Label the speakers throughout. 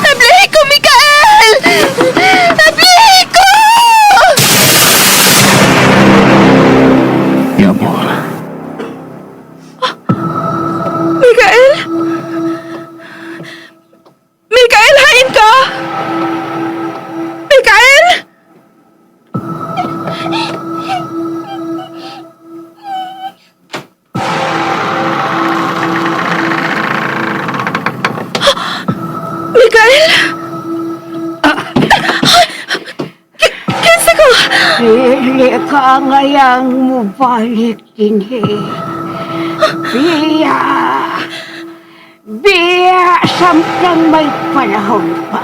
Speaker 1: Ablihi ko, Mikael! Ablihi ko!
Speaker 2: Mi amor.
Speaker 1: Mikael? Mikael, hain ka? Mikael? Mikael? Kinsa ko?
Speaker 3: Dili ka ngayang mubalik dinhi. Biya! Biya samtang may panahon pa.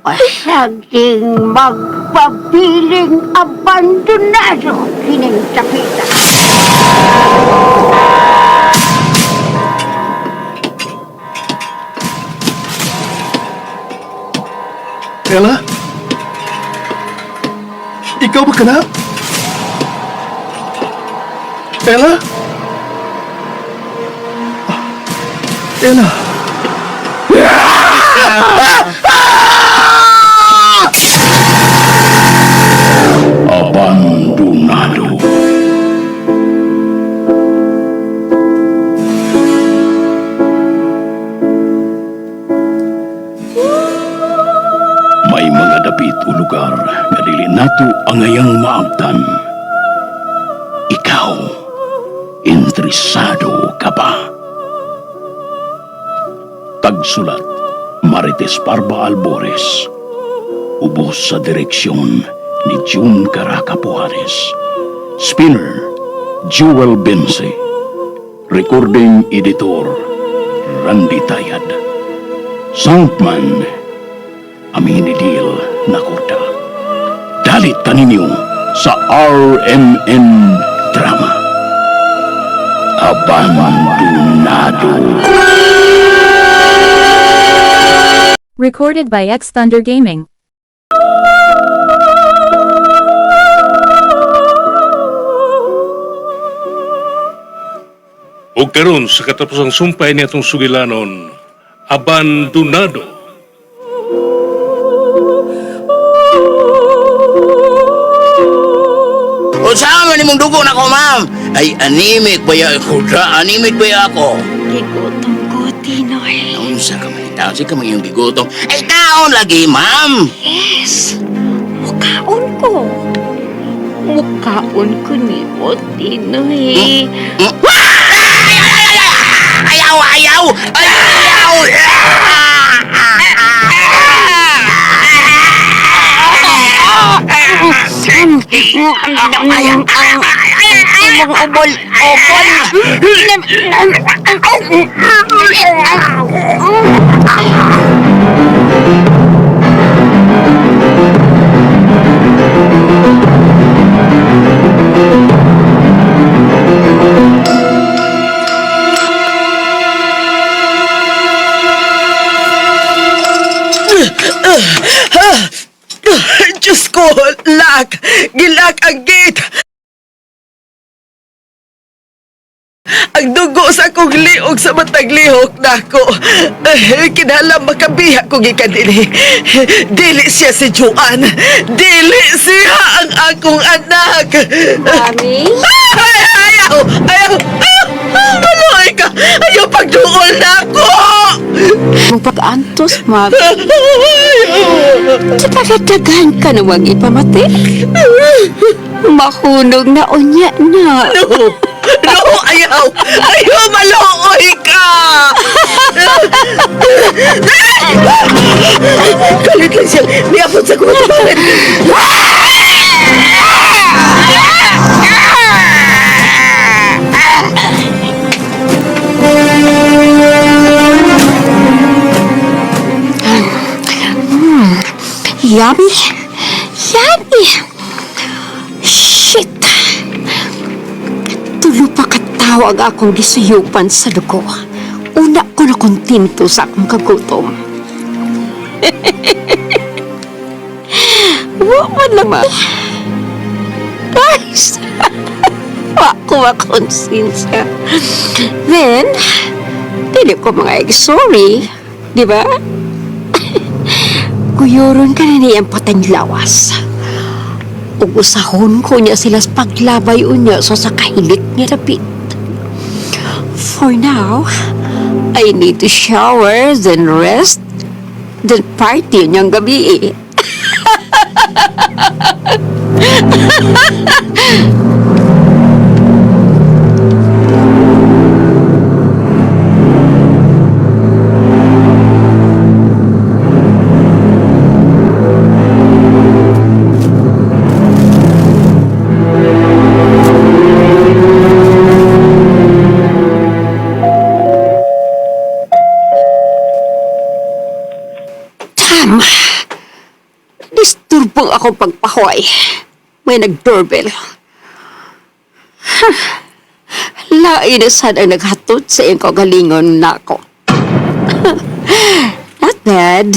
Speaker 3: Pasagding magpabiling abandonado kining tapita.
Speaker 2: Ella? Ikaw ba ka na? Ella? Ah, Ella? Abandonado. May mga dapit o lugar nga dili nato angayang maabtan. Ikaw, interesado ka ba? Tagsulat, Marites Parba Albores. Ubos sa direksyon ni June Caracapuares. Spinner, Jewel Bense. Recording Editor, Randy Tayad. Soundman, Aminidil Nakorda. Dalit kaninyo sa RMN Drama. Abandonado.
Speaker 4: Recorded by X Thunder Gaming.
Speaker 5: O karon sa katapusang sumpay ni atong sugilanon, abandonado.
Speaker 6: Unsa man imong dugo nako, ma'am? Ay, anemic ba ya ako? Da, anemic ba ya ako?
Speaker 3: Gigutom ko, Tinoy.
Speaker 6: Unsa ka man taon? Sige ka man iyong gigutom. Ay, taon lagi, ma'am.
Speaker 3: Yes! Mukaon ko. Mukaon ko ni mo, Tinoy.
Speaker 6: Ay, ay, ay, ay, ayaw, ayaw! Ayaw!
Speaker 3: Imong ubol, ubol.
Speaker 7: Diyos ko, lak! Gilak ang gate! Ang dugo sa akong liog sa matag lihok nako. Eh, kinahanglan makabiha ko gikan dinhi. Dili siya si Joanne. Dili siya ang akong anak.
Speaker 3: Mami?
Speaker 7: Ay, ayaw! Ayaw! Ayaw! Maluoy ka! Ayaw pagduol nako!
Speaker 3: Mong pag-antos, mami.
Speaker 7: Ayaw!
Speaker 3: Kipagadagan ka namang ipamati. Mahunog na unya na.
Speaker 7: No! No! Ayaw! Ayaw! Maluoy ka! Kalit lang siya. Niabot sa kumatubaran.
Speaker 3: Yummy! Yummy! Shit! Tulo pa katawag akong gisuyupan sa dugo. Una ko na kontento sa akong kagutom. Wa man lang ma. Guys! Wa ko makonsensya. Then, dili ko mga sorry. Di ba? Kuyuron ka na niyang patang lawas. Ug usahon ko niya sila sa paglabay unya so sa kahilit nga dapit. For now, I need to shower, then rest, then party niyang gabi eh. Damn! Disturbong ako pagpahoy. May nag-doorbell. Huh. Lain na sad ang naghatod sa iyong kagalingon nako. Not bad.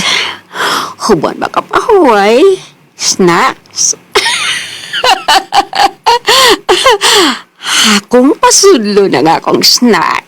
Speaker 3: Huban makapahuway. Snacks. Akong pasudlo na nga akong snack.